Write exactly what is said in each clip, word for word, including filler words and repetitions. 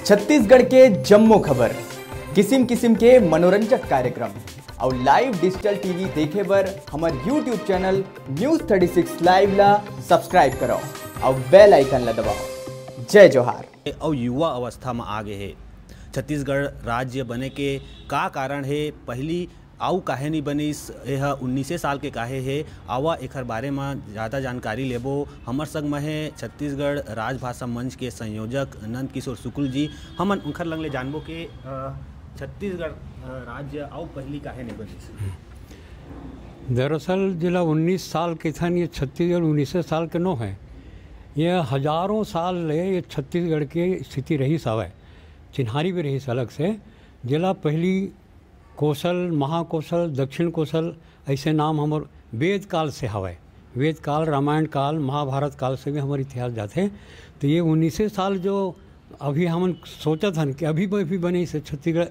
छत्तीसगढ़ के जम्मो खबर, किसिम किसिम के मनोरंजक कार्यक्रम अउ लाइव डिजिटल टीवी देखे बर हमर YouTube channel news thirty six live ला सब्सक्राइब करव अउ बेल आइकन ला दबाव। जय जोहार। अउ युवा अवस्था म आ गे हे। छत्तीसगढ़ राज्य बने के का कारण हे? पहिली अउ काहे नी बनिस? एह उन्नीसे साल के काहे हे? आवा एखर बारे म जादा जानकारी लेबो। हमर संग म हे छत्तीसगढ़ राजभाषा मंच के संयोजक नंद किशोर शुक्ल जी। हमन उनखर लंग ले जानबो के, अ, छत्तीसगढ़, अ, राज्य अउ पहिली काहे नी बनिस? दरअसल जेला उन्नीस साल के थन, ये छत्तीसगढ़ उन्नीसे साल के नो है। ये हजारों साल ले ये छत्तीसगढ़ के स्थिति रहिस हवय। चिन्हारी भी रहिस अलग से, जेला पहिली कोसल, महाकोसल, दक्षिण कोसल, ऐसे नाम हमर वेद काल से हवय। वेद काल, रामायण काल, महाभारत काल से भी हमर इतिहास जाथे। तो ये उन्नीसे साल जो अभी हमन सोचत हन कि अभी भी बने से छत्तीसगढ़,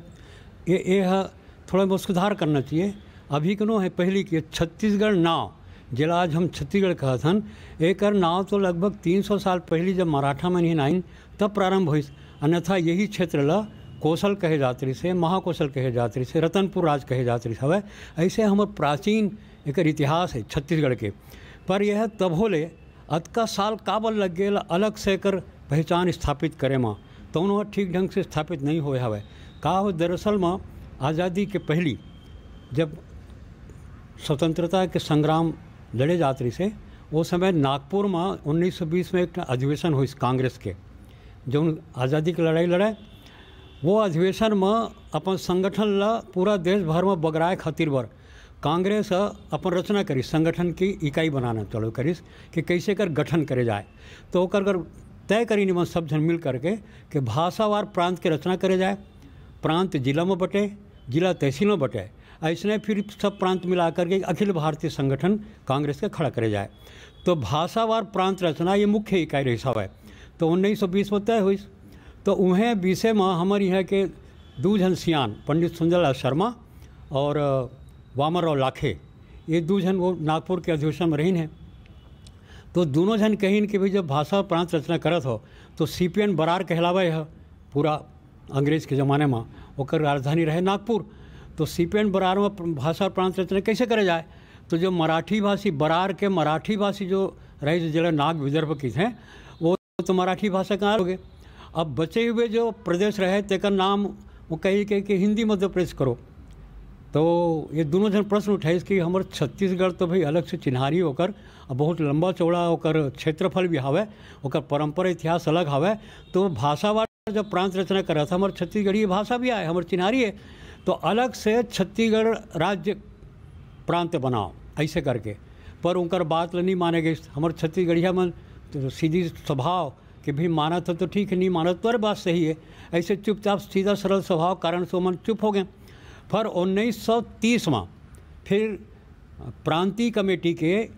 ये, ये ह थोड़ा बहुत सुधार करना चाहिए। अभी के नो है, पहली के छत्तीसगढ़ नाव, जेला आज हम छत्तीसगढ़ कहत हन, एकर नाव तो लगभग तीन सौ साल पहली जब मराठा मन ही आइन तब प्रारंभ होइस, अन्यथा यही क्षेत्र ला कोसल कहे जात रहिस हे, महाकोसल कहे जात रहिस हे, रतनपुर राज कहे जात रहिस हवय। ऐसे हमर प्राचीन एकर इतिहास है छत्तीसगढ़ के। पर यह तभो ले अतका साल काबर लग गे ला अलग से एकर पहचान स्थापित करे म, तौनो ह ठीक ढंग से स्थापित नहीं होए हवय। का हो, दरअसल म आज़ादी के पहली जब स्वतंत्रता के संग्राम लड़े जात रहिस हे, वो समय नागपुर म उन्नीस सौ बीस में एक अधिवेशन होइस कांग्रेस के, जौन आज़ादी के लड़ाई लड़े, वो अधिवेशन म अपन संगठन ला पूरा देश भर म बगराए खातिर बर कांग्रेस ह अपन रचना करिस, संगठन की इकाई बनाना चालू करिस कि कैसे कर गठन करे जाए। तो ओकर कर तय करिन मन सब झन मिल करके कि भाषावार प्रांत के रचना करे जाए, प्रांत जिला में बटे, जिला तहसील में बटे, ऐसने फिर सब प्रांत मिला करके एक अखिल भारतीय संगठन कांग्रेस के खड़ा करे जाए। तो भाषावार प्रांत रचना ये मुख्य इकाई रहिस हवय। तो उन्नीस सौ बीस में तय होइस। तो उहें विषय में हमर यहाँ के दू झन सियान, पंडित सुंदरलाल शर्मा और वामन राव लाखे, ये दू झन वो नागपुर के अधिवेशन में रहिन हे। तो दोनों झन कहिन कि भाई, जब भाषा प्रांत रचना करत हो तो सी पी एन बरार कहलावे ह पूरा अंग्रेज के ज़माने में, ओकर राजधानी रहे नागपुर। तो सी पी एन बरार में भाषा प्रांत रचना कैसे करे जाए? तो जो मराठी भाषी, बरार के मराठी भाषी जो रहे, जो जिला नाग विदर्भ की थे, वो तो मराठी भाषा का हो गए। अब बचे हुए जो प्रदेश रहे, तेकर नाम वो कही के कि हिंदी मध्य प्रदेश करो। तो ये दोनों झन प्रश्न उठाइस कि हमर छत्तीसगढ़ तो भाई अलग से चिन्हारी ओकर, अब बहुत लंबा चौड़ा ओकर क्षेत्रफल भी हवय, ओकर परंपरा इतिहास अलग हवय। तो भाषावार जब प्रांत रचना करत, हमर छत्तीसगढ़ी भाषा भी आए, हमर चिन्हारी है, तो अलग से छत्तीसगढ़ राज्य प्रांत बनाओ, ऐसे करके। पर उनकर बात ल नहीं माने गइस। हमर छत्तीसगढ़िया मन तो सीधी स्वभाव कि भाई, मानत हो तो ठीक है, नहीं मानत तो अरे बात सही है। ऐसे चुपचाप सीधा सरल स्वभाव कारण से ओमन चुप हो गए। पर उन्नीस सौ तीस में फिर प्रांतीय कमेटी के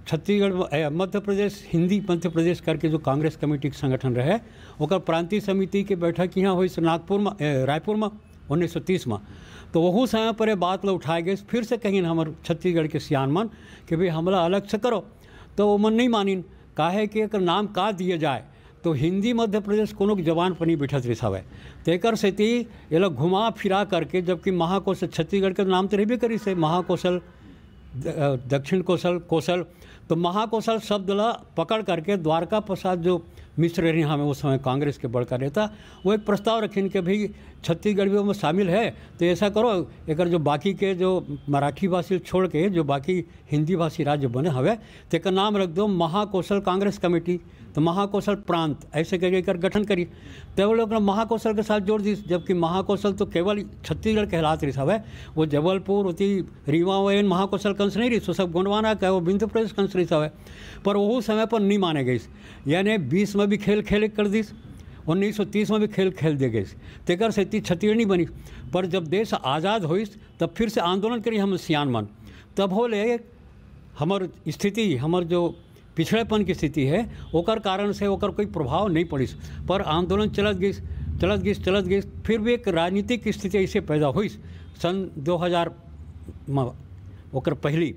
छत्तीसगढ़, ए, मध्य प्रदेश, हिंदी मध्य प्रदेश करके जो कांग्रेस कमेटी के संगठन रहे, ओकर प्रांतीय समिति के बैठक यहाँ होइस नागपुर में, ए, रायपुर में, उन्नीस सौ तीस में। तो वहू समय पर ये बात ला उठाए गए, फिर से कहिन हमर छत्तीसगढ़ के सियान मन कि भाई, हमला अलग से करो। तो वो मन नहीं मानिन, काहे कि एकर नाम का दिए जाए। तो हिंदी मध्य प्रदेश कोनो के जबान पर नहीं बैठत रहिस हवय। तेकर सेती एला घुमा फिरा करके, जबकि महाकोश छत्तीसगढ़ के नाम तो रहबे करिस हे, महाकोशल, द-, अ, दक्षिण कोशल, कोशल, तो महाकोशल शब्द ला पकड़ करके द्वारका प्रसाद जो मिश्र रहे हमें उस समय कांग्रेस के बड़का नेता, वो एक प्रस्ताव रखिन कि भाई, छत्तीसगढ़ भी ओमे शामिल है, तो ऐसा करो, एकर जो बाकी के जो मराठी भाषी छोड़ के जो बाकी हिंदी भाषी राज्य बने हवे, तेकर नाम रख दो महाकोशल कांग्रेस कमेटी, तो महाकोशल प्रांत ऐसे करके एकर गठन करी। तो वो लोग महाकोशल के साथ जोड़ दिस, जबकि महाकोशल तो केवल छत्तीसगढ़ कहलात रहिस हवे। वो जबलपुर, ओती रीवा, वो एन महाकोशल कंस नहीं रहिस, वो सब गोंडवाना का, वो बिंदु प्रदेश कंस रहिस हवे। पर वहू समय पर नहीं माने गइस, यानी बीस में भी खेल खेल कर दिस, उन्नीस सौ तीस में भी खेल खेल दे गइस। तेकर सेती छत्तीसगढ़ नहीं बनिस। पर जब देश आज़ाद होइस, तब फिर से आंदोलन करी हम सियान मन। तब हो ले हमर स्थिति, हमर जो पिछड़ेपन की स्थिति है, ओकर कारण से ओकर कोई प्रभाव नहीं पड़िस। पर आंदोलन चलत गइस, चलत गइस, चलत गइस, फिर भी एक राजनीतिक स्थिति ऐसे पैदा होइस सन दो हज़ार म, ओकर पहली,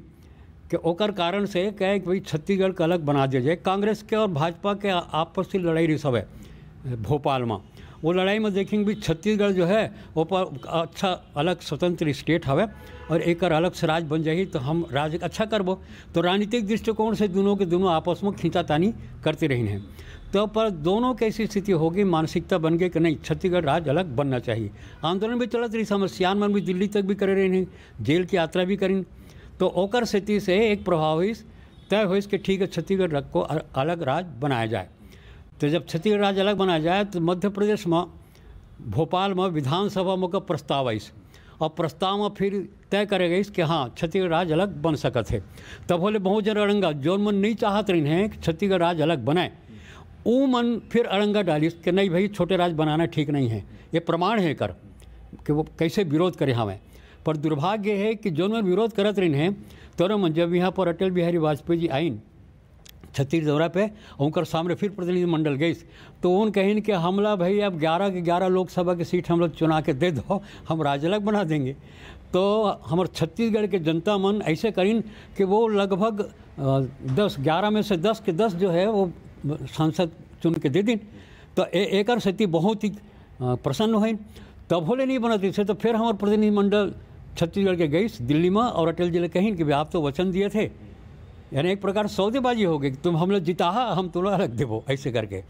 कि ओकर कारण से कहे कि भाई, छत्तीसगढ़ के अलग बना दिया जाए। कांग्रेस के और भाजपा के आ-, आपसी लड़ाई रहिस हवे भोपाल में, वो लड़ाई में देखेंगे भी छत्तीसगढ़ जो है वो पर अच्छा अलग स्वतंत्र स्टेट हवे और एक अलग से राज बन जाही तो हम राज अच्छा करबो। तो राजनीतिक दृष्टिकोण से दोनों के दोनों आपस में खींचातानी करते रहिन हैं। तो पर दोनों की ऐसी स्थिति होगी, मानसिकता बन गई कि नहीं, छत्तीसगढ़ राज अलग बनना चाहिए। आंदोलन भी चलत रही, समस्यान मन भी दिल्ली तक भी करे रहे हैं, जेल की यात्रा भी करिन। तो ओकर स्थिति से एक प्रभाव होइस, तय होइस कि ठीक है, छत्तीसगढ़ रख को अ-, अलग राज बनाया जाए। तो जब छत्तीसगढ़ राज अलग बनाया जाए तो मध्य प्रदेश में भोपाल में विधानसभा में का प्रस्ताव आइस और प्रस्ताव में फिर तय करे गइस कि हाँ, छत्तीसगढ़ राज अलग बन सकत है। तब होले बहुत जन अड़ंगा, जौन मन नहीं चाहत रहिन हैं कि छत्तीसगढ़ राज अलग बनाए, वो मन फिर अड़ंगा डालिस कि नहीं भाई, छोटे राज बनाना ठीक नहीं है। ये प्रमाण है कर कि वो कैसे विरोध करे हमें। पर दुर्भाग्य है कि जौन मन विरोध करत रहिन हैं, तोरे मन जब यहाँ पर अटल बिहारी वाजपेयी जी आइन छत्तीस दौरा पे, उनकर सामने फिर प्रतिनिधिमंडल गइस, तो उन कहिन कि हमला भाई अब ग्यारह के ग्यारह लोकसभा की सीट हम लोग चुना के दे दो, हम राज अलग बना देंगे। तो हमर छत्तीसगढ़ के जनता मन ऐसे करिन कि वो लगभग अ, दस, ग्यारह में से दस के दस जो है वो सांसद चुन के दे दिन। तो ए-, एकर सेती बहुत ही अ, प्रसन्न होइन। तब होले नहीं बनत इसे तो फिर हमर प्रतिनिधिमंडल छत्तीसगढ़ के गइस दिल्ली में और अटल जी ले कहिन कि भाई आप तो वचन दिए थे, यानी एक प्रकार सौदेबाजी हो गई कि तुम हम लोग जिताहा, हम तुला रख देबो, ऐसे करके।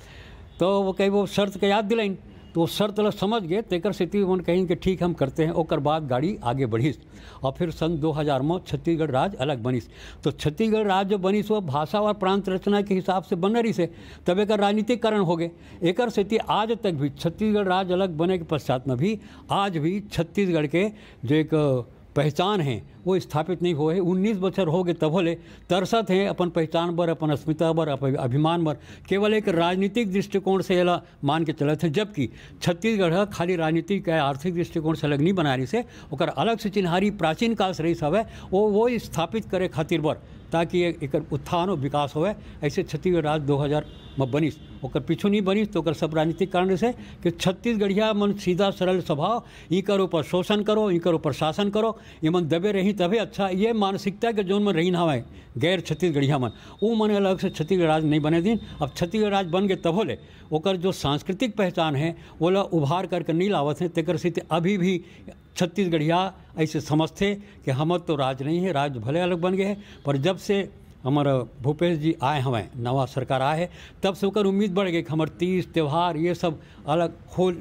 तो वो कही वो शर्त के याद दिलाइन, तो वो शर्त ला समझ गए, तेकर सेती उमन कहिन कि ठीक हम करते हैं। ओकर बाद गाड़ी आगे बढ़िस और फिर सन दो हज़ार में छत्तीसगढ़ राज अलग बनिस। तो छत्तीसगढ़ राज जो बनिस वो भाषा और प्रांत रचना के हिसाब से बन रही से, तब एकर राजनीतिक कारण हो गए। एकर सेती आज तक भी छत्तीसगढ़ राज अलग बने के पश्चात में भी आज भी छत्तीसगढ़ के जो एक पहचान है वो स्थापित नहीं हुए है। उन्नीस बछर हो गए तब होले तरसत हैं अपन पहचान बर, अपन अस्मिता बर, अपन अभिमान बर। केवल एक राजनीतिक दृष्टिकोण से एला मान के चलत हैं, जबकि छत्तीसगढ़ ह खाली राजनीतिक या आर्थिक दृष्टिकोण से अलग नहीं बना रही से, ओकर अलग से चिन्हारी प्राचीन काल से रही हवय, वो वो स्थापित करे खातिर बर, ताकि ए-, एकर उत्थान और विकास होवे। ऐसे छत्तीसगढ़ राज दो हज़ार में बनिस, ओकर पीछू नहीं बनिस तो ओकर सब राजनीतिक कारण से कि छत्तीसगढ़िया मन सीधा सरल स्वभाव, इकर ऊपर शोषण करो, इकर ऊपर शासन करो, ये मन दबे रही तभी अच्छा। ये मानसिकता के जोन मन रहीन हवय गैर छत्तीसगढ़िया मन, वो मन अलग से छत्तीसगढ़ राज नहीं बने दिन। अब छत्तीसगढ़ राज बन गए तभो ले ओकर जो सांस्कृतिक पहचान है ओला उभार करके नहीं लावत हैं, तेकर सेती अभी भी छत्तीसगढ़िया ऐसे समझते कि हमर तो राज नहीं है, राज भले अलग बन गए हैं, पर जब से हमारा भूपेश जी आए हवैं, नवा सरकार आए है, तब से ओकर उम्मीद बढ़ गई कि हमर तीज त्यौहार ये सब अलग हो,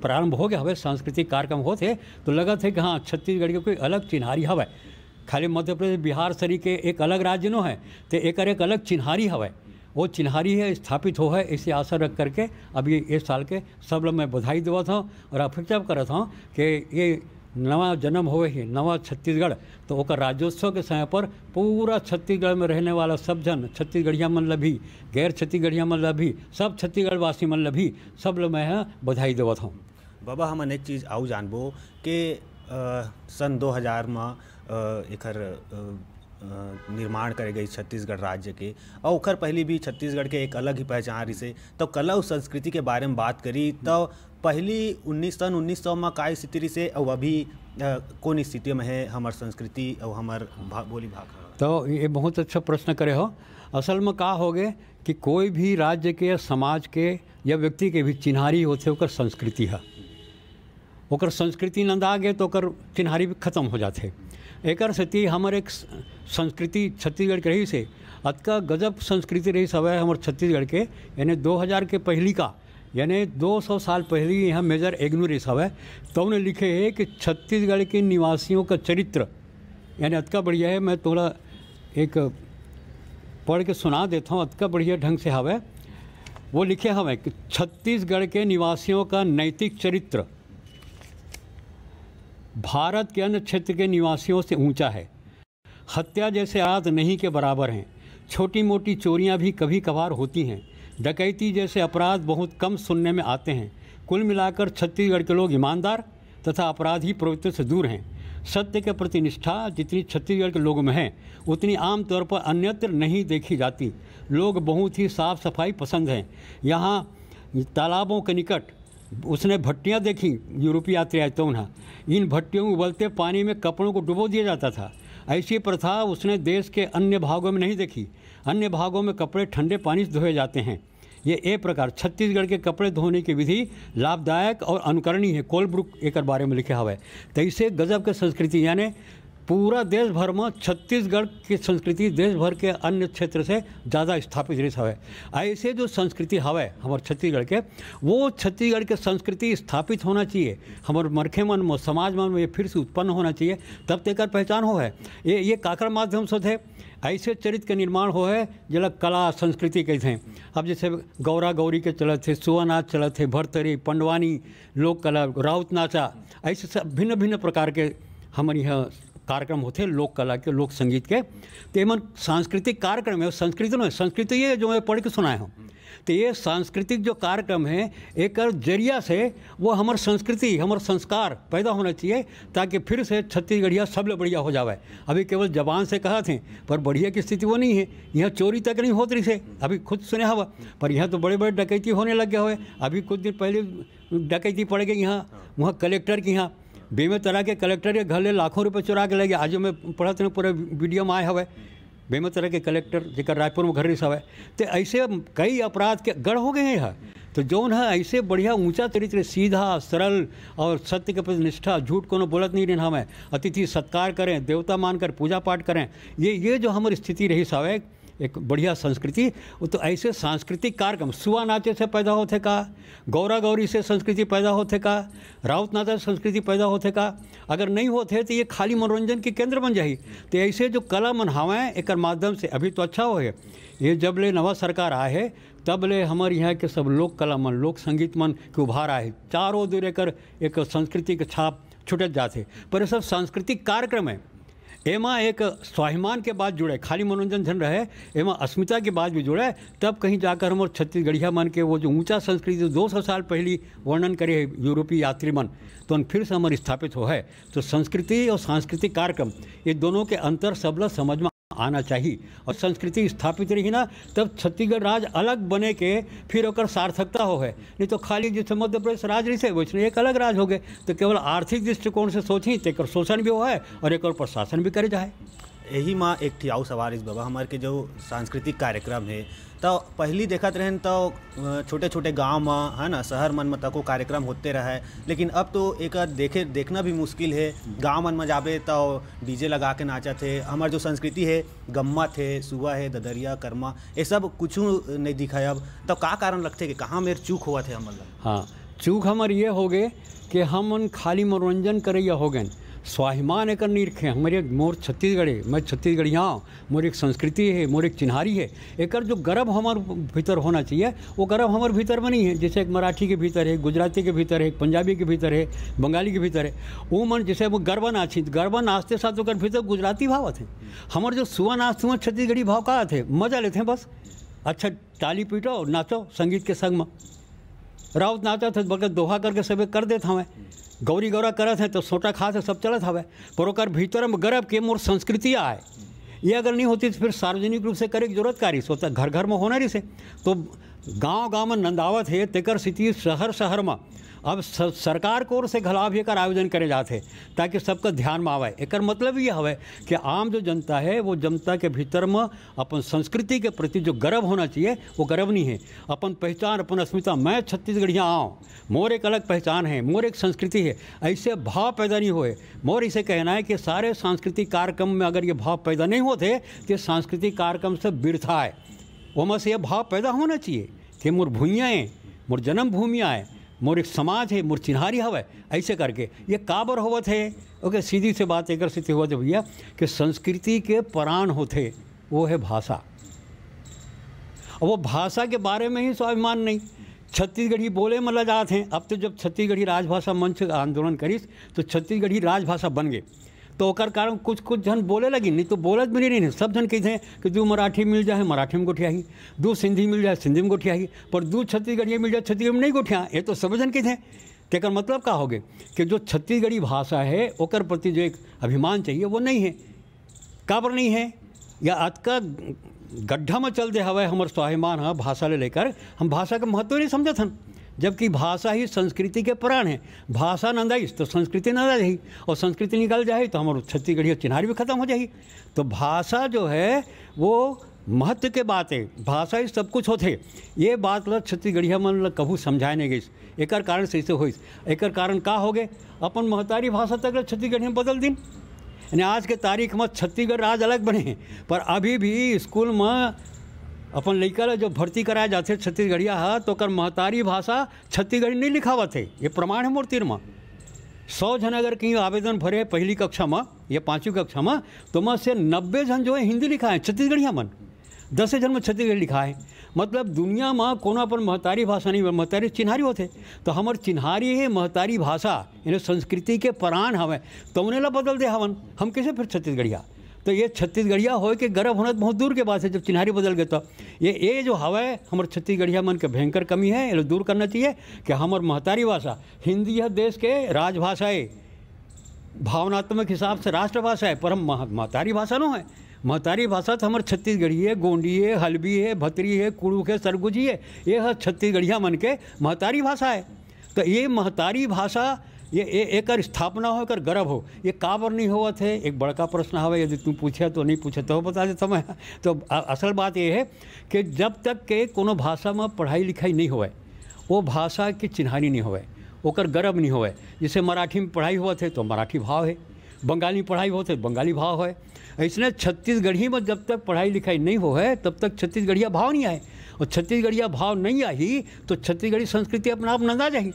प्रारंभ हो गया हवे, सांस्कृतिक कार्यक्रम होत है, तो लगत है कि हाँ, छत्तीसगढ़ के कोई अलग चिन्हारी हवे। खाली मध्य प्रदेश, बिहार सरी के एक अलग राज्य नो है, तो एकर एक अलग चिन्हारी हवे। वो चिन्हारी है, स्थापित हो है, इसे आशा रख करके अब ये इस साल के सब लोग मैं बधाई देवत हूँ और अपेक्षा करत हूँ कि ये नवा जन्म होवे है, नवा छत्तीसगढ़, तो ओकर राज्योत्सव के समय पर पूरा छत्तीसगढ़ में रहने वाला सब झन, छत्तीसगढ़िया मन ल भी, गैर छत्तीसगढ़िया मन ल भी, सब छत्तीसगढ़ वासी मन ल भी, सब ल मैं ह बधाई देवत हूँ। बाबा, हमन एक चीज आऊ जानबो के, अ, सन दो हज़ार म, अ, एकर, अ, अ, निर्माण करे गई छत्तीसगढ़ राज्य के, अउ ओकर पहली भी छत्तीसगढ़ के एक अलग ही पहचान रिसे। तो कला अउ संस्कृति के बारे में बात करी, तो पहली उन्नीस, सन उन्नीस सौ म का स्थिति रिसे, अउ अभी, अ, कौन स्थिति में है हमर संस्कृति अउ हमर भा-, बोली भाखा? तो ये बहुत अच्छा प्रश्न करे हो। असल में का हो गए कि कोई भी राज्य के या समाज के या व्यक्ति के भी चिन्हारी होथे ओकर संस्कृति ह। ओकर संस्कृति नंदा गे तो ओकर चिन्हारी भी खत्म हो जाथे। एकर सेती हमर एक स-, संस्कृति छत्तीसगढ़ के रहिस हे, अतका गजब संस्कृति रहिस हवय हमर छत्तीसगढ़ के, यानी दो हज़ार के पहिली का, यानी दो सौ साल पहिली यहाँ मेजर एग्नू रहिस हवय, तो उन्हें लिखे हे कि छत्तीसगढ़ के निवासियों का चरित्र, यानी अतका बढ़िया है। मैं थोड़ा एक पढ़ के सुना देता हूँ, अतका बढ़िया ढंग से हवय। वो लिखे हवय कि छत्तीसगढ़ के निवासियों का नैतिक चरित्र भारत के अन्य क्षेत्र के निवासियों से ऊंचा है। हत्या जैसे अपराध नहीं के बराबर हैं। छोटी मोटी चोरियां भी कभी कभार होती हैं। डकैती जैसे अपराध बहुत कम सुनने में आते हैं। कुल मिलाकर छत्तीसगढ़ के लोग ईमानदार तथा अपराधी प्रवृत्ति से दूर हैं। सत्य के प्रति निष्ठा जितनी छत्तीसगढ़ के लोगों में है, उतनी आमतौर पर अन्यत्र नहीं देखी जाती। लोग बहुत ही साफ सफाई पसंद हैं। यहाँ तालाबों के निकट उसने भट्टियां देखी, यूरोपीय यात्री आए तो उन्हें, इन भट्टियों में उबलते पानी में कपड़ों को डुबो दिया जाता था। ऐसी प्रथा उसने देश के अन्य भागों में नहीं देखी। अन्य भागों में कपड़े ठंडे पानी से धोए जाते हैं। ये ए प्रकार छत्तीसगढ़ के कपड़े धोने की विधि लाभदायक और अनुकरणीय है। कोलब्रुक एकर बारे में लिखे हवय। तैसे गजब के संस्कृति, यानी पूरा देश भर में छत्तीसगढ़ की संस्कृति देश भर के अन्य क्षेत्र से ज़्यादा स्थापित रहिस हवय। ऐसे जो संस्कृति हवय हमर छत्तीसगढ़ के, वो छत्तीसगढ़ के संस्कृति स्थापित होना चाहिए। हमर मनखे मन में, समाज मन में ये फिर से उत्पन्न होना चाहिए, तब तेकर पहचान हो है। ये, ये काकर माध्यम से होथे? ऐसे चरित्र के निर्माण हो है, जेला कला संस्कृति कहते हैं। अब जैसे गौरा गौरी के चलत है, सुआ नाच चलत है, भरतरी, पंडवानी, लोक कला, राउत नाचा, ऐसे सब भिन्न भिन्न प्रकार के हमर यहाँ कार्यक्रम होते हैं लोक कला के, लोक संगीत के। तो एमन सांस्कृतिक कार्यक्रम है, संस्कृति नहीं, संस्कृति ये जो मैं पढ़ के सुनाए हूँ। तो ये सांस्कृतिक जो कार्यक्रम है, एकर जरिया से वो हमर संस्कृति, हमर संस्कार पैदा होना चाहिए, ताकि फिर से छत्तीसगढ़िया सबले बढ़िया हो जावे। अभी केवल जबान से कहा थे, पर बढ़िया की स्थिति वो नहीं है। यहाँ चोरी तक नहीं होत रही से, अभी खुद सुने हवा, पर यहाँ तो बड़े बड़े डकैती होने लग गए हुए। अभी कुछ दिन पहले डकैती पड़ गई यहाँ, वहाँ कलेक्टर के यहाँ, बेमेतरा के कलेक्टर के घर ले लाखों रुपए चुरा के ले गया। आज मैं पढ़त रहे, पूरा वीडियो में आए हवे। बेमेतरा के कलेक्टर, जेकर रायपुर में घर रिहिस हवय, ते ऐसे कई अपराध के गढ़ हो गए हैं। तो जौन है ऐसे बढ़िया ऊंचा चरित्र, सीधा सरल और सत्य के प्रति निष्ठा, झूठ कोनो बोलत नहीं रहना हमें, अतिथि सत्कार करें, देवता मानकर पूजा पाठ करें, ये ये जो हमारी स्थिति रहिस हवय, एक बढ़िया संस्कृति। वो तो ऐसे सांस्कृतिक कार्यक्रम, सुआ नाचे से पैदा होथे का, गौरा गौरी से संस्कृति पैदा होथे का, राउत नाचा से संस्कृति पैदा होथे का? अगर नहीं होथे तो ये खाली मनोरंजन के केंद्र बन जाही। तो ऐसे जो कला मन हवय, एकर माध्यम से अभी तो अच्छा हो है, ये जब ले नवा सरकार आए है, तब ले हमर यहाँ के सब लोक कला मन, लोक संगीत मन के उभार आए है। चारों दूर एकर एक संस्कृति के छाप छुटत जात है। पर ये सब सांस्कृतिक कार्यक्रम है, एमा एक स्वाभिमान के बात जुड़े, खाली मनोरंजन झन रहे, एमा अस्मिता के बात भी जुड़े, तब कहीं जाकर हमर छत्तीसगढ़िया मन के वो जो ऊंचा संस्कृति दो सौ साल पहली वर्णन करे है यूरोपीय यात्री मन, तो उन फिर से हमर स्थापित हो है। तो संस्कृति और सांस्कृतिक कार्यक्रम, ये दोनों के अंतर सबला समझ में आना चाहिए। और संस्कृति स्थापित रही ना, तब छत्तीसगढ़ राज अलग बने के फिर ओकर सार्थकता हो है। नहीं तो खाली जैसे मध्य प्रदेश राज रहिसे, वैसने एक अलग राज हो गए। तो केवल आर्थिक दृष्टिकोण से सोची, तेकर शोषण भी हो है और एक और प्रशासन भी करे जाए। यही माँ एक ठी आऊ सवाल इस बाबा, हमारे के जो सांस्कृतिक कार्यक्रम है, तो पहली देखत रहन तो, अ, छोटे-छोटे गांव में, है ना, शहर मन में तको कार्यक्रम होते रहे, लेकिन अब तो एक देखे, देखना भी मुश्किल है। गांव मन में जाबे तो डीजे लगा के नाचत है। हमार जो संस्कृति है, गम्मत है, सुआ है, ददरिया, करमा, ये सब कुछ नहीं दिखाए। अब तो का कारण लगथे कि कहाँ मेर चूक होवत है हमन ला? हाँ, चूक हमर ये हो गए कि हमन खाली मनोरंजन करैया हो गए, स्वाभिमान एकर नहीं रखे। हमारे मोर छत्तीसगढ़ी, मैं छत्तीसगढ़िया हूँ, मोर एक संस्कृति है, मोर एक चिन्हारी है, एकर जो गर्व हमर भीतर होना चाहिए, वो गर्व हमर भीतर में नहीं है। जैसे एक मराठी के भीतर है, गुजराती के भीतर है, एक पंजाबी के भीतर है, बंगाली के भीतर है, वो मन जैसे वो गरबा नाची, गरबा नाचते साथ ओकर भीतर गुजराती भाव आथे। हमर जो सुआ नाचते हैं, छत्तीसगढ़ी भाव का आथे, मजा लेते हैं बस। अच्छा, ताली पीटो, नाचो संगीत के संग में। राउत नाचत है, बल्कि दोहा करके सबे कर देत हवं। गौरी गौरा करत हैं तो सोटा खात है, सब चलत हवय, पर ओकर भीतर में गर्व के मोर संस्कृति आए। ये अगर नहीं होती तो फिर सार्वजनिक रूप से करे की जरूरत का रही, सोता घर घर में होना रही से। तो गांव गांव में नंदावत है, तेकर स्थिति शहर शहर में अब स-, सरकार की ओर से घला भी एकर आयोजन करे जात है, ताकि सबका ध्यान में आवे। एकर मतलब ये हवे कि आम जो जनता है, वो जनता के भीतर में अपन संस्कृति के प्रति जो गर्व होना चाहिए, वो गर्व नहीं है। अपन पहचान, अपन अस्मिता, मैं छत्तीसगढ़िया आव, मोर एक अलग पहचान है, मोर एक संस्कृति है, ऐसे भाव पैदा नहीं होए। मोर इसे कहना है कि सारे सांस्कृतिक कार्यक्रम में अगर ये भाव पैदा नहीं होते, तो ये सांस्कृतिक कार्यक्रम से बिरथा है। ओमा से ये भाव पैदा होना चाहिए कि मोर भुइयाँ है, मोर जन्मभूमि आए, मोर एक समाज है, मोर चिन्हारी हवय, ऐसे करके। ये काबर होवत है? ओके, सीधी से बात एकर सेती होवत है भैया, कि संस्कृति के प्राण होथे, वो है भाषा। अब वो भाषा के बारे में ही स्वाभिमान नहीं, छत्तीसगढ़ी बोले में लजात हैं। अब तो जब छत्तीसगढ़ी राजभाषा मंच आंदोलन करिस, तो छत्तीसगढ़ी राजभाषा बन गए। तो ओकर कारण कुछ कुछ झन बोले लगिन, नहीं तो बोलत भी नहीं रहिन। सब झन कहिथे कि दू मराठी मिल जाए, मराठी में गोठियाही, दू सिंधी मिल जाए, सिंधी में गोठियाही, पर दू छत्तीसगढ़िया मिल जाए, छत्तीसगढ़ में नहीं गोठिया। ये तो सब झन कहिथे। तेकर मतलब का होगे कि जो छत्तीसगढ़ी भाषा है, ओकर प्रति जो एक अभिमान चाहिए, वो नहीं है। काबर नहीं है? या अतका गड्ढा में चल दे हवय हमर स्वाभिमान ह भाषा ले लेकर, हम भाषा के महत्व नहीं समझत हन, जबकि भाषा ही संस्कृति के प्राण है। भाषा नंदाइस तो संस्कृति नंदा जाही, और संस्कृति निकल जाही तो हमर छत्तीसगढ़िया चिन्हारी भी खत्म हो जाही। तो भाषा जो है वो महत्व के बात है, भाषा ही सब कुछ होथे। ये बात ल छत्तीसगढ़िया मन ल कभू समझाए नहीं गइस। एकर कारण से इसे होइस। एकर कारण का होगे? अपन महतारी भाषा तक ल छत्तीसगढ़िया में बदल दिन। यानी आज के तारीख में छत्तीसगढ़ राज अलग बने हे, पर अभी भी स्कूल में अपन लइका ल जो भर्ती कराए जाथे छत्तीसगढ़िया ह, तो ओकर महतारी भाषा छत्तीसगढ़ी नहीं लिखावत हे। ये प्रमाण है मोर तीर में। सौ झन अगर कहीं आवेदन भरे पहली कक्षा में या पाँचवीं कक्षा में, तो में से नब्बे झन जो है हिंदी लिखाए, छत्तीसगढ़िया मन। दसे झन में छत्तीसगढ़ी लिखाए। मतलब दुनिया में कोनो अपन महतारी भाषा नहीं, महतारी चिन्हारी होथे। तो हमर चिन्हारी है महतारी भाषा, यानी संस्कृति के प्राण हवे, तो उन्हें ला बदल दे हवन, हम कैसे फिर छत्तीसगढ़िया? तो ये छत्तीसगढ़िया होए के गर्व होना तो बहुत दूर के बात है, जब चिन्हारी बदल गए तो। ये, ये जो हवे हमर छत्तीसगढ़िया मन के भयंकर कमी है, ये ला दूर करना चाहिए कि हमर महतारी भाषा, हिंदी है देश के राजभाषा है, भावनात्मक हिसाब से राष्ट्रभाषा है, पर हम मह-, महतारी भाषा नो है। महतारी भाषा तो हमर छत्तीसगढ़ी है, गोंडी है, हलबी है, भतरी है, कुड़ुख है, सरगुजी है, ये है छत्तीसगढ़िया मन के महतारी भाषा है। तो ये महतारी भाषा, ये, ये एकर स्थापना हो, एकर गर्व हो, ये काबर नहीं होवत है, एक बड़का प्रश्न हवे। यदि तू पूछे तो नहीं पूछे तो बता देता मैं। तो अ-, असल बात ये है कि जब तक के कोनो भाषा में पढ़ाई लिखाई नहीं होवे, वो भाषा के चिन्हारी नहीं होवे, ओकर गर्व नहीं होवे। जैसे मराठी में पढ़ाई होवत है तो मराठी भाव है, बंगाली में पढ़ाई होवत है, बंगाली भाव है। इसने छत्तीसगढ़ी में जब तक पढ़ाई लिखाई नहीं हो है, तब तक छत्तीसगढ़िया भाव नहीं आए, और छत्तीसगढ़िया भाव नहीं आही तो छत्तीसगढ़ी संस्कृति अपना आप नंदा जाही,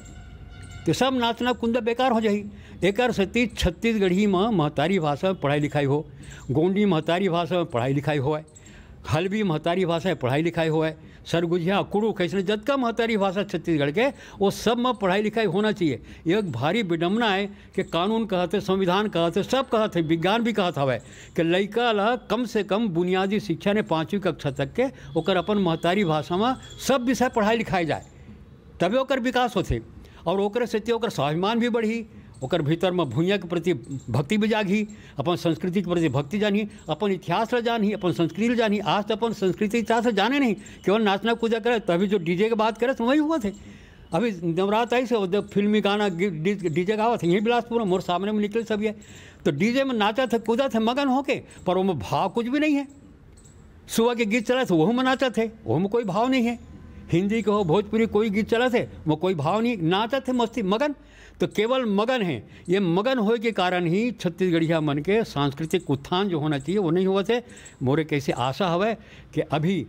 तो सब नाचना कुंदा बेकार हो जाही। एकर सेती छत्तीसगढ़ी में महतारी भाषा में पढ़ाई लिखाई हो, गोंडी महतारी भाषा में पढ़ाई लिखाई होए, हलबी महतारी भाषा में पढ़ाई लिखाई होए, सरगुजिया, कुड़ुख, अइसने जतका महतारी भाषा छत्तीसगढ़ के, वो सब में पढ़ाई लिखाई होना चाहिए। ये एक भारी विडम्बना है कि कानून कहत हे, संविधान कहत हे, सब कहत हे, विज्ञान भी कहत हवय कि लइका ला कम से कम बुनियादी शिक्षा ने पाँचवीं कक्षा तक के ओकर अपन महतारी भाषा में सब विषय पढ़ाई लिखाई जाए, तबे ओकर विकास होथे। और ओकरे सेती ओकर स्वाभिमान भी बढ़ही, ओकर भीतर में भुइयां के प्रति भक्ति भी जागही, अपन संस्कृति के प्रति भक्ति जानही, अपन इतिहास ला जानही, अपन संस्कृति ला जानही। आज तो अपन संस्कृति इतिहास ला जाने नहीं, केवल नाचना कूदा करे। तभी जो डीजे के बात करे तो वही होवत हे। अभी नवरात आइस हे, वो देख फिल्मी गाना गी-, डी-, डीजे गावत हे, यहीं बिलासपुर में मोर सामने में निकले सब ये। तो डीजे में नाचत हे, कूदत हे मगन होके, पर ओमे भाव कुछ भी नहीं है। सुबह के गीत चलत हे, वहू में नाचत हे, वहू में कोई भाव नहीं है। हिंदी के हो, भोजपुरी, कोई गीत चलत हे, वो कोई भाव नहीं, नाचत हे मस्ती मगन। तो केवल मगन है। ये मगन होए के कारण ही छत्तीसगढ़िया मन के सांस्कृतिक उत्थान जो होना चाहिए, वो नहीं होवत हे। मोरे कैसे आशा हवय कि अभी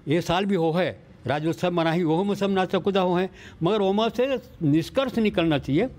ये साल भी हो है, राज्योत्सव मनाही, वहू में सब नाचा कूदा हो है, मगर ओमा से निष्कर्ष निकलना चाहिए,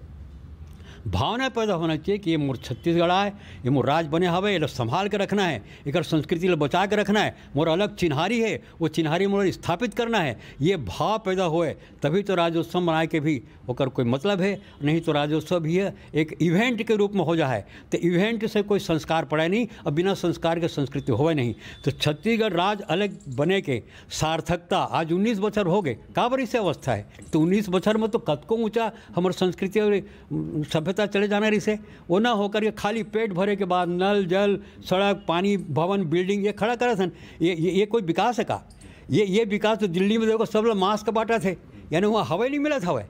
भावना पैदा होना चाहिए कि ये मोर छत्तीसगढ़ आए, ये मोर राज बने हवे, ये ला संभाल के रखना है, एकर संस्कृति ला बचा के रखना है, मोर अलग चिन्हारी है, वो चिन्हारी मोर स्थापित करना है। ये भाव पैदा होए, तभी तो राज्योत्सव मनाए के भी ओकर कोई मतलब है। नहीं तो राज्योत्सव भी है एक इवेंट के रूप में हो जाए, तो इवेंट से कोई संस्कार पड़े नहीं, और बिना संस्कार के संस्कृति होवे नहीं। तो छत्तीसगढ़ राज अलग बने के सार्थकता आज उन्नीस बछर हो गए, काबर इसे अवस्था है? तो उन्नीस बछर में तो कतको ऊंचा हमर संस्कृति और, उम, सभ्यता चले जाना रहिसे। वो ना होकर ये खाली पेट भरे के बाद नल, जल, सड़क, पानी, भवन, बिल्डिंग ये खड़ा करत हन। ये, ये, ये कोई विकास है का? ये, ये विकास तो दिल्ली में देखो, सब लोग मास्क बांटत हे, यानी वहाँ हवा नहीं मिलत हवे।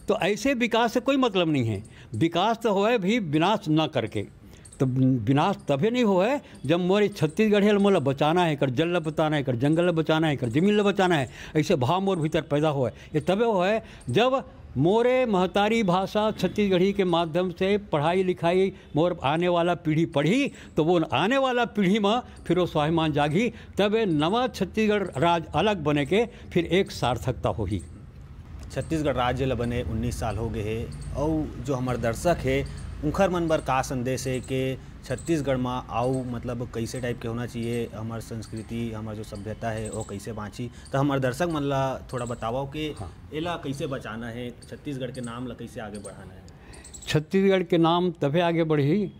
तो ऐसे विकास से कोई मतलब नहीं है। विकास तो होए भी विनाश ना करके। तो विनाश तभे नहीं होए जब मोर छत्तीसगढ़ है, मोला बचाना है, एकर जल ला बचाना है, एकर जंगल ला बचाना है, एकर जमीन ला बचाना है। ऐसे भाव मोर भीतर पैदा होए, ये तबे होए जब मोरे महतारी भाषा छत्तीसगढ़ी के माध्यम से पढ़ाई लिखाई मोर आने वाला पीढ़ी पढ़ी, तो वो आने वाला पीढ़ी में फिर वो स्वाभिमान जागी, तब ये नवा छत्तीसगढ़ राज अलग बने के फिर एक सार्थकता होही। छत्तीसगढ़ राज्य ल बने उन्नीस साल हो गए हे, अउ जो हमर दर्शक हे, उंखर मन बर का संदेश हे कि छत्तीसगढ़ म आऊ, मतलब, कैसे टाइप के होना चाहिए, हमर संस्कृति, हमर जो सभ्यता है, वो कैसे बाँची? तो हमर दर्शक मन ला थोड़ा बतावव कि हाँ। एला कैसे बचाना है, छत्तीसगढ़ के नाम ला कैसे आगे बढ़ाना है? छत्तीसगढ़ के नाम तभे आगे बढ़ही,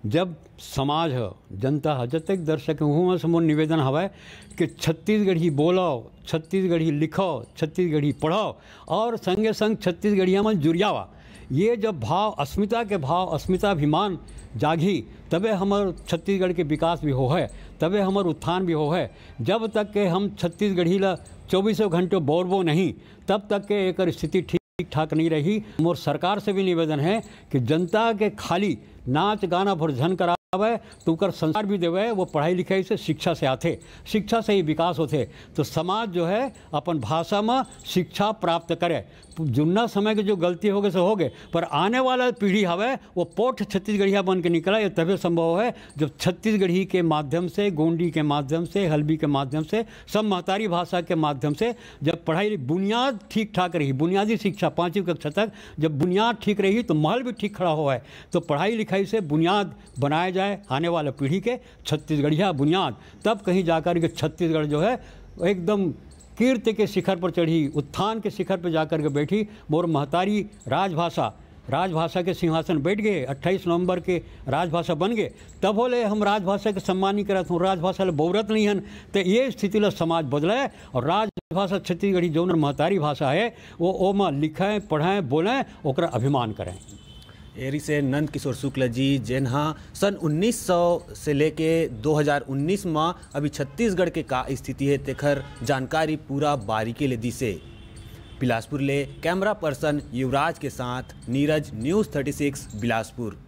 जब समाज ह, जनता ह, जतेक दर्शक हे, उहू मन से मोर निवेदन हवय कि छत्तीसगढ़ी बोलव, छत्तीसगढ़ी लिखव, छत्तीसगढ़ी पढ़व और संगे संग छत्तीसगढ़िया मन जुरियावा। ये जब भाव, अस्मिता के भाव, अस्मिताभिमान जागही, तबे हमर छत्तीसगढ़ के विकास भी होहे, तबे हमर उत्थान भी होहे। जब तक के हम छत्तीसगढ़ी ला चौबीसों घंटे बोलबो नहीं, तब तक के एकर स्थिति ठीक ठाक नहीं रही। मोर सरकार से भी निवेदन है कि जनता के खाली नाच गाना भर झन करा सिखावे, तो ओकर संस्कार भी देवे। वो पढ़ाई लिखाई से, शिक्षा से आथे, शिक्षा से ही विकास होथे। तो समाज जो है अपन भाषा में शिक्षा प्राप्त करे, जुन्ना समय के जो गलती हो गए से हो गए, पर आने वाला पीढ़ी हवे वो पोठ छत्तीसगढ़िया बन के निकला। ये तबे संभव है जब छत्तीसगढ़ी के माध्यम से, गोंडी के माध्यम से, हल्बी के माध्यम से, सब महतारी भाषा के माध्यम से जब पढ़ाई बुनियाद ठीक ठाक रही, बुनियादी शिक्षा पाँचवीं कक्षा तक जब बुनियाद ठीक रही तो महल भी ठीक खड़ा हो है। तो पढ़ाई लिखाई से बुनियाद बनाया जाए आने वाला पीढ़ी के, छत्तीसगढ़िया बुनियाद, तब कहीं जाकर के छत्तीसगढ़ जो है एकदम कीर्ति के शिखर पर चढ़ी, उत्थान के शिखर पर जाकर के बैठी। मोर महतारी राजभाषा, राजभाषा के सिंहासन बैठ गए, अट्ठाईस नवंबर के राजभाषा बन गए, तब होले हम राजभाषा के सम्मान नहीं करत हूँ, राजभाषा ले बौरत नहीं हन। तो ये स्थिति ला समाज बदले और राजभाषा छत्तीसगढ़ी जौन महतारी भाषा है वो ओमा लिखें, पढ़ें, बोलें, ओकरा अभिमान करें। एरी से नंद किशोर शुक्ल जी, जेन हा सन उन्नीस सौ से लेके दो हज़ार उन्नीस म अभी छत्तीसगढ़ के का स्थिति है, तेखर जानकारी पूरा बारीकी ले दिसे। बिलासपुर ले कैमरा पर्सन युवराज के साथ Neeraj, news thirty six, Bilaspur.